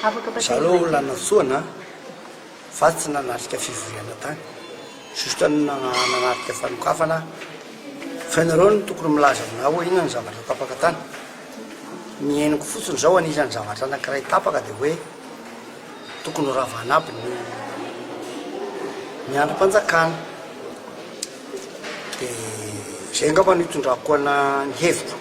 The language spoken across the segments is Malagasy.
Za aloha olona nantsoina fa tsy nanatrika fivoriana tany. Juste nanatrika fanokafana aho. Fa ianareo no tokony milaza aminah hoe inona ny zavatra tapaka tany. Ny henoko fotsiny izao anisan'ny zavatra anankiray tapaka dia hoe tokony ho ravana aby ny ny andrim-panjakana. Dia izay angamba no itondrako ana ny hevitro.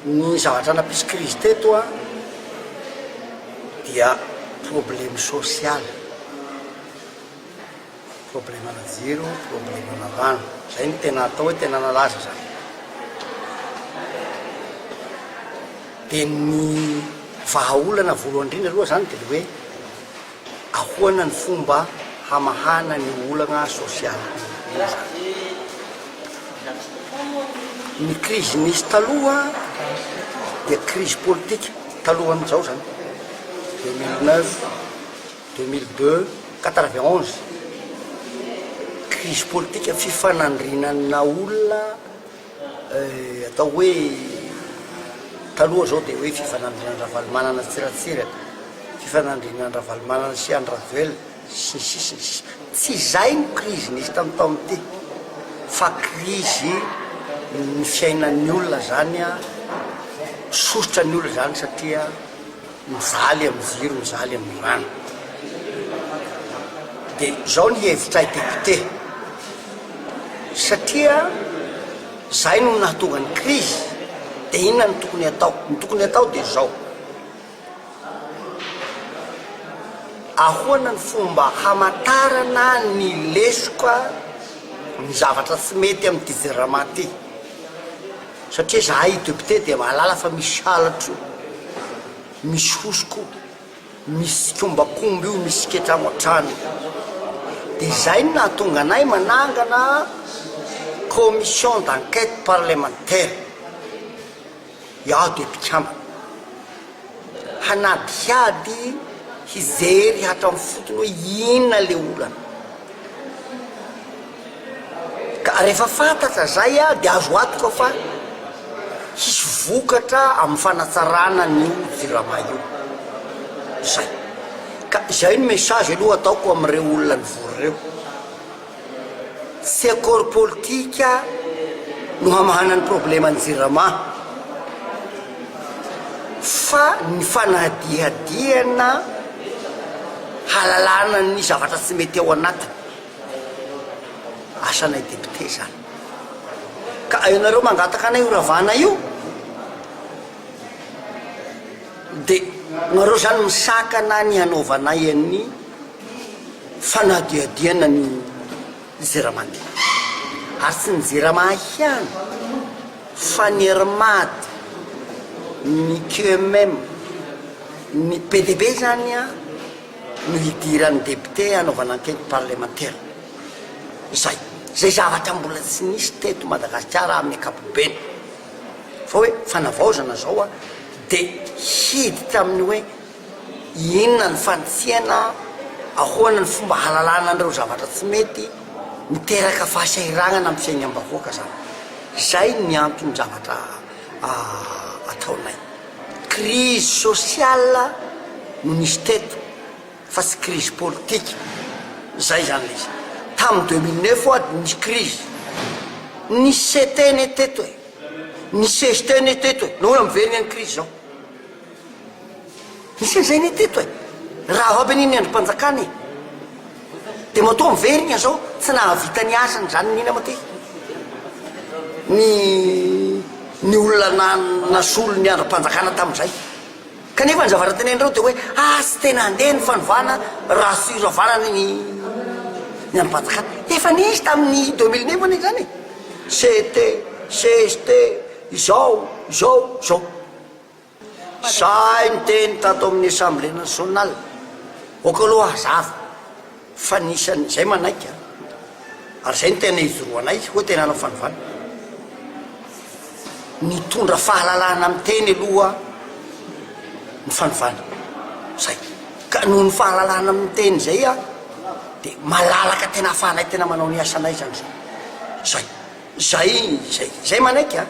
Ny zavatra nampisy krizy teto an, dia problème social, problème ana jiro, problème ana rano, zay no tena atao hoe tena nalaza zany. De ny vahaolana voalohany indrindra aloha zany de le hoe Ahoana ny fomba hamahana ny olana sosialy io zany? Ny krizy nisy taloha dia krizy politika talohan'izao zany, 2009, 2002, 91, krizy politika fifanandrinana olona atao hoe taloha zao dia hoe fifanandrinan-dRavalomanana sy Ratsiraka, fifanandrinan-dRavalomanana sy Andry Rajoelina, sy ny sisa sy ny sisa. Tsy izay no krizy nisy tamin'ny taona ity fa krizy ny fiainan'ny olona zany an, sosotra ny olona zany satria mijaly amin'ny jiro, mijaly amin'ny rano. Dia izao ny hevitray député, satria zay no nahatonga ny krizy, dia inona no tokony hatao? Ny tokony hatao dia izao, ahoana ny fomba hamantarana ny lesoka, ny zavatra tsy mety amin'ity jirama ity? Satria zahay député dia mahalala fa misy halatra io, misy hosoka io. Misy tsikombakomba io, misy kiantranoantrano io. Dia izay no nahatonga anay manangana commission d'enquête parlementaire. Iaho dia mpikambana. Hanadihady, hijery hatramin'ny fotony hoe inona ilay olana. Ka rehefa fantatra zay dia azo antoka fa hisy vokatra amin'ny fanatsarana an'io jirama io. Zay. Ka izay no message aloha ataoko amin'ireo olona nivory ireo. Tsy accord politika no hamahana ny probleman'ny jirama fa ny fanadihadihana halalana ny zavatra tsy mety ao anatiny. Asanay député zany. Ka ianareo mangataka anay ho ravana io de nareo zany misakana ny hanaovanay an'ny fanadihadiana ny jirama ty. Ary tsy ny jirama ihany fa ny Airmad, ny QMM, ny PDB zany an. no hidiran'ny député hanaovana enquête parlementaire. Izay. Izay zavatra mbola tsy nisy teto Madagasikara amin'ny ankapobeny. Fa hoe fanavaozana izao an, dia hiditra amin'ny hoe inona ny fanitsiana, ahoana ny fomba hahalalana an'ireo zavatra tsy mety, miteraka fahasahiranana amin'ny fiainam-bahoaka izany. Izay ny anton-javatra ataonay. Crise sociale no nisy teto fa tsy crise politique, zay zany le izy. Tamin'ny 2009 hoa nisy crise, nisy CT anie teto e, nisy CST anie teto e, nahoana miverina ny crise zao? Nisy an'izay anie teto e, rava aby anie ny andrim-panjakana e. Dia matoa miverina zao tsy nahavita ny asany zany ny inona moa ty? Ny ny olona na nasolo ny andrim-panjakana tamin'izay. Kanefa ny zavatra tenenindreo dia hoe ah tsy tena handeha ny fanovana raha tsy ravana ny ny andrim-panjakana. Efa nisy tamin'ny 2009 anie zany e. CT, CST, izao, izao, izao. Sahy niteny tato amin'ny Assemblée nationale, ok aloha hazava fa ny isan'ny, izay manaiky an, ary izay no tena ijoroanay hoe tena hanao fanovana, nitondra fahalalahana miteny aloha ny fanovana, zay, ka noho ny fahalalahana miteny izay an, dia malalaka tena ahafahanay tena manao ny asanay zany zao, zay. Zay zay zay manaiky a!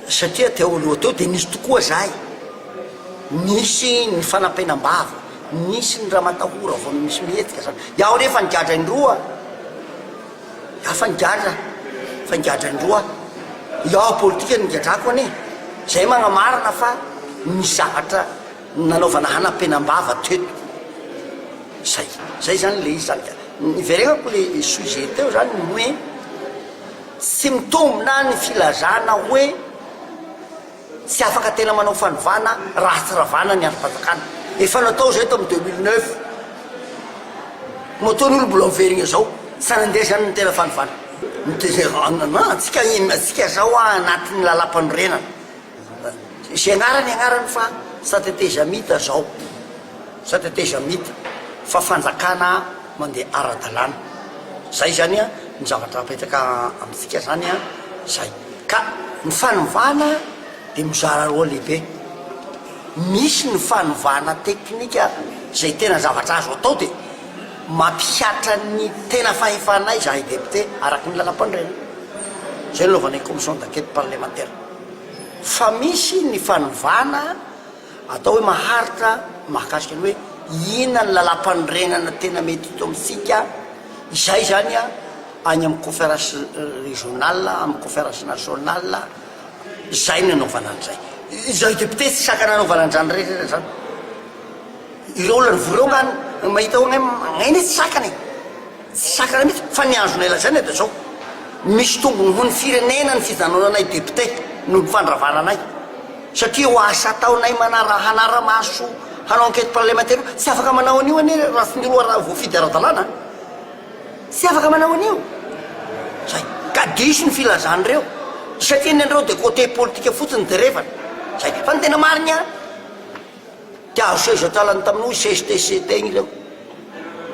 Satria teo aloha teo dia nisy tokoa zahay. Nisy ny fanampenam-bava, nisy ny ramatahora vao misy mihetsika zany. Iaho re efa nigadra indroa, iaho fa nigadra, fa nigadra indroa. Iaho politika nigadrako anie. Zay magnamarina fa nisy zavatra nanaovana hanampenam-bava teto. Zay, zay zany le izy zany ka. Niverenako le sujet teo zany ny hoe tsy mitombina ny filazana hoe Tsy afaka tena manao fanovana raha tsy ravana ny andrim-panjakana. Efa natao izay tamin'ny 2009. Matoa ny olo mbola miverigna zao, tsy nandeha zany ny tena fanovana. Antsika antsika zao anatin'ny lalam-panorenana. Izay agnarany agnarany fa sa tetezamita zao. Sa tetezamita fa fanjakana mandeha ara-dalàna. Zay zany ny zavatra apetraka amintsika zany zay. Ka ny fanovana dia mizara roa lehibe. Misy ny fanovana teknika izay tena zavatra azo atao dia mampihatra ny tena fahefanay izahay député araka ny lalampanorenana. Izay no anaovanay commission d'enquête parlementaire. Fa misy ny fanovana atao hoe maharitra mahakasika ny hoe inona ny lalampanorenana tena mety eto amintsika, izay izany any amin'ny conférence régionale, amin'ny conférence nationale, izay no anaovana an'izay. Izay député tsy sakana anaovana an'izany rehetra izany. Ireo olona nivory ireo nga mahita hoe ngay anie tsy sakana e. Tsy sakana mihitsy fa ny azonay lazaina dia izao, misy tombony ho ny firenena ny fijanonanay député noho ny fandravana anay. Satria io asa ataonay manara hanara-maso hanao enquête parlementaire io, tsy afaka manao an'io anie raha tsy ny roa voafidy ara-dalàna. Tsy afaka manao an'io. Zay. Ka diso ny filazan'ireo. Satria ny an'ireo dia côté politika fotsiny jerevana. Zay. Fa ny tena marigna dia azo seza sahalan'ny tamin'ny hoy CSTC tegny ireo.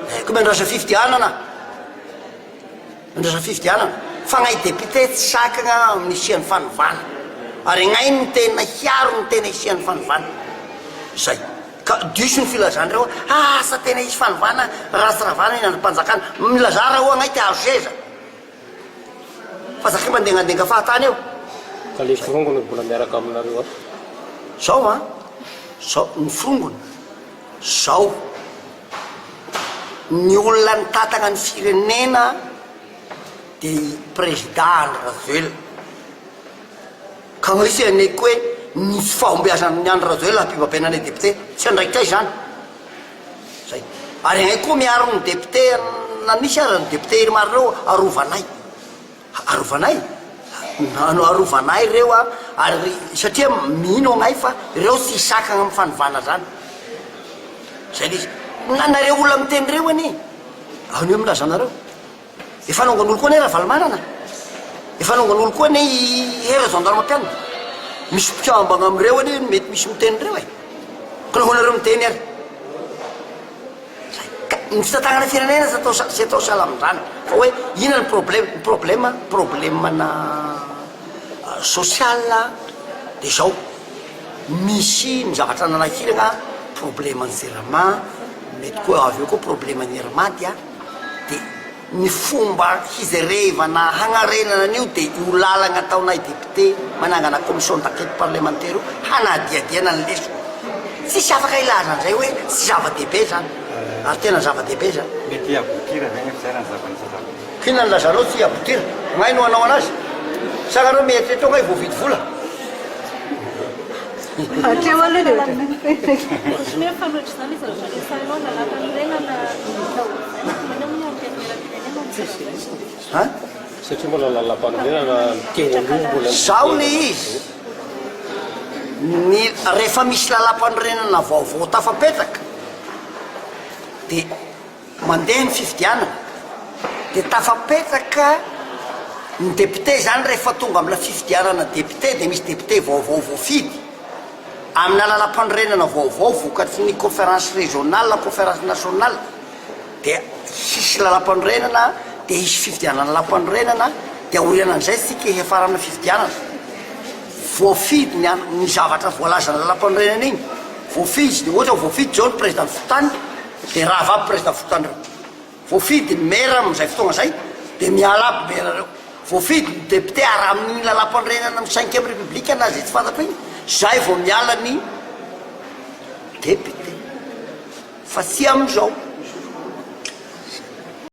Eh, koa miandrasa fifidianana. Miandrasa fifidianana. Fa gnay député tsy sakagna amin'ny hisian'ny fanovana. Ary gnay no tena hiaro ny tena hisian'ny fanovana. Zay. Ka diso ny filazandreo hoe asa tena hisy fanovana raha tsy ravana iny andrim-panjakana. Milazà raha oa gnay te hahazo seza. Fa za kay mandengandenga fahatany eo. Ka le forongony mbola miaraka aminareo ato. Zao an, zao ny forongony, zao ny olona nitatagna ny firenena dia i Prezida Andry Rajoelina. Ka misy hanaiky hoe ny tsy fahombiazan'i Andry Rajoelina hampibabena anay député. Tsy andraikitray izany. Zay. Ary anay koa miaro ny député na misy aza ny député IRMAR ireo arovanay. Arovanay? No arovanay ireo a, ary satria mino anay fa ireo tsy hisakana amin'ny fanovana zany. Zay le izy. Na nareo olona miteny ireo anie, anio milaza anareo. Efa naongan'olo koa anie Ravalomanana, efa naongan'olo koa anie i Hery Rajaonarimampianina. Misy mpikambana amin'ireo anie mety misy miteny ireo e. Ka nahoana ireo miteny ary? Zay. Ka ny fitantanana firenena tsy atao tsy atao sahala amin'izany. Fa hoe inona ny problème? Ny problème, problème-na social dia izao, misy ny zavatra nanahirana, problème-n'ny jirama, mety koa avy eo koa problème-n'ny Air-Mad a. Dia ny fomba hijerevana hagnarenana an'io dia io lalagna ataonay député manangana commission d'enquête parlementaire io hanadihadiana ny lesona. Tsisy afaka hilaza an'izay hoe tsy zava-dehibe zany ary tena zava-dehibe zany. Mety hi-aboutir ve nefa zay raha ny zava-nisy hatramin'izay? K'inona no lazanao tsy hi-aboutir? Gnay no hanao anazy? Sa nareo mieritreritra hoe gnay voavidy vola? Hatreo aloha dia Ohatran'ny hoe mifanohitra izany ilay zavatra resahinao, lalàmpanorenana ovaina fa maninona moa ny antenimierampirenena no tsy ovaina? Hein? Satria mbola lalàmpanorenana teo aloha mbola Zao le izy, ny rehefa misy lalàmpanorenana vaovao tafapetraka dia Mandeha ny fifidianana dia tafapetraka ny député zany rehefa tonga amina fifidianana député dia misy député vaovao voafidy amina lalampanorenana vaovao vokatry ny conférence régionale conférence nationale dia hisy lalampanorenana dia hisy fifidianana lalampanorenana dia aorianan'izay tsika hiafara amina fifidianana voafidy ny ny zavatra voalazan'ny lalampanorenana iny voafidy dia ohatra voafidy zao ny président fokontany Dia rava aby président fokontany reo. Voafidy ny maire amin'izay fotoagna zay dia miala aby maire reo. Voafidy ny député ary amin'igny lalampanorenana amin'ny cinquième république na zay tsy fantatro igny zay vao miala ny. député fa tsy amin'izao.